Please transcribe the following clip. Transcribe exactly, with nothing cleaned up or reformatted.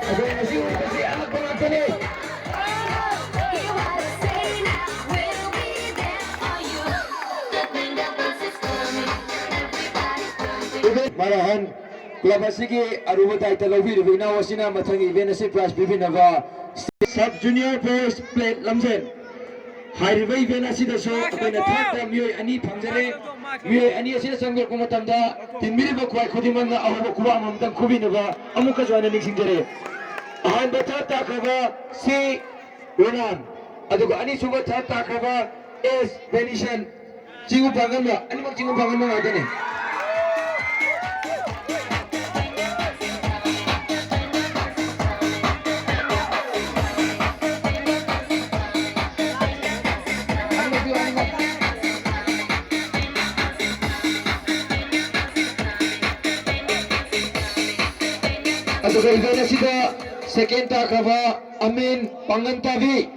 ꯑꯩꯈꯣꯏ ꯉꯁꯤ ꯎꯔꯤꯕꯁꯤ ꯑꯉꯛꯄ ꯉꯥꯛꯇꯅꯤ꯫ ꯃꯔꯥꯍꯟ ꯀ꯭ꯂꯕ ꯑꯁꯤꯒꯤ ꯑꯔꯨꯕ ꯗꯥꯏꯇ ꯂꯧꯕꯤꯔꯤꯕ ꯏꯅꯥꯎ ꯑꯁꯤꯅ ꯃꯊꯪꯒꯤ ꯏꯚꯦꯟ ꯑꯁꯤ ꯄ꯭ꯔꯥꯏꯖ ꯄꯤꯕꯤꯅꯕ ꯁꯕ ꯖꯨꯅꯤꯌꯔ ꯕꯣꯏꯁ ꯄ꯭ꯂꯦꯠ ꯂꯝꯖꯦꯟ ꯍꯥꯏꯔꯤꯕ ꯏꯚꯦꯟ ꯑꯁꯤꯗꯁꯨ ꯑꯩꯈꯣꯏꯅ ꯊꯥꯔꯠꯇ ꯃꯤꯑꯣꯏ ꯑꯅꯤ ꯐꯪꯖꯔꯦ꯫ ꯃꯤꯑꯣꯏ ꯑꯅꯤ ꯑꯁꯤꯅ ꯆꯪꯕꯤꯔꯛꯄ ꯃꯇꯝꯗ ꯇꯤꯟꯕꯤꯔꯤꯕ ꯈ꯭ꯋꯥꯏ ꯈꯨꯗꯤꯡꯃꯛꯅ ꯑꯍꯧꯕ ꯈꯨꯕꯥꯛ ꯑꯃꯃꯝꯇꯪ ꯈꯨꯕꯤꯅꯕ ꯑꯃꯨꯛꯀꯁꯨ ꯍꯟꯅ ꯅꯤꯡꯁꯤꯡꯖꯔꯤ꯫ ꯑꯍꯥꯟꯕ ꯊꯥꯔꯠ ꯇꯥꯈ꯭ꯔꯕ ꯁꯤ ꯔꯣꯅꯥꯟ, ꯑꯗꯨꯒ ꯑꯅꯤꯁꯨꯕ ꯊꯥꯔꯠ ꯇꯥꯈ꯭ꯔꯕ ꯑꯦꯁ ꯕꯦꯅꯤꯁꯟ꯫ ꯆꯤꯡꯉꯨ ꯄꯥꯡꯒꯟꯕ, ꯑꯅꯤꯃꯛ ꯆꯤꯡꯉꯨ ꯄꯥꯡꯒꯟꯕ ꯉꯥꯛꯇꯅꯤ꯫ ꯑꯗꯨꯒ ꯏꯚꯦꯟ ꯑꯁꯤꯗ ꯁꯦꯀꯦꯟ ꯇꯥꯈ꯭ꯔꯕ ꯑꯃꯤꯟ ꯄꯥꯡꯒꯟ ꯇꯥꯕꯤ꯫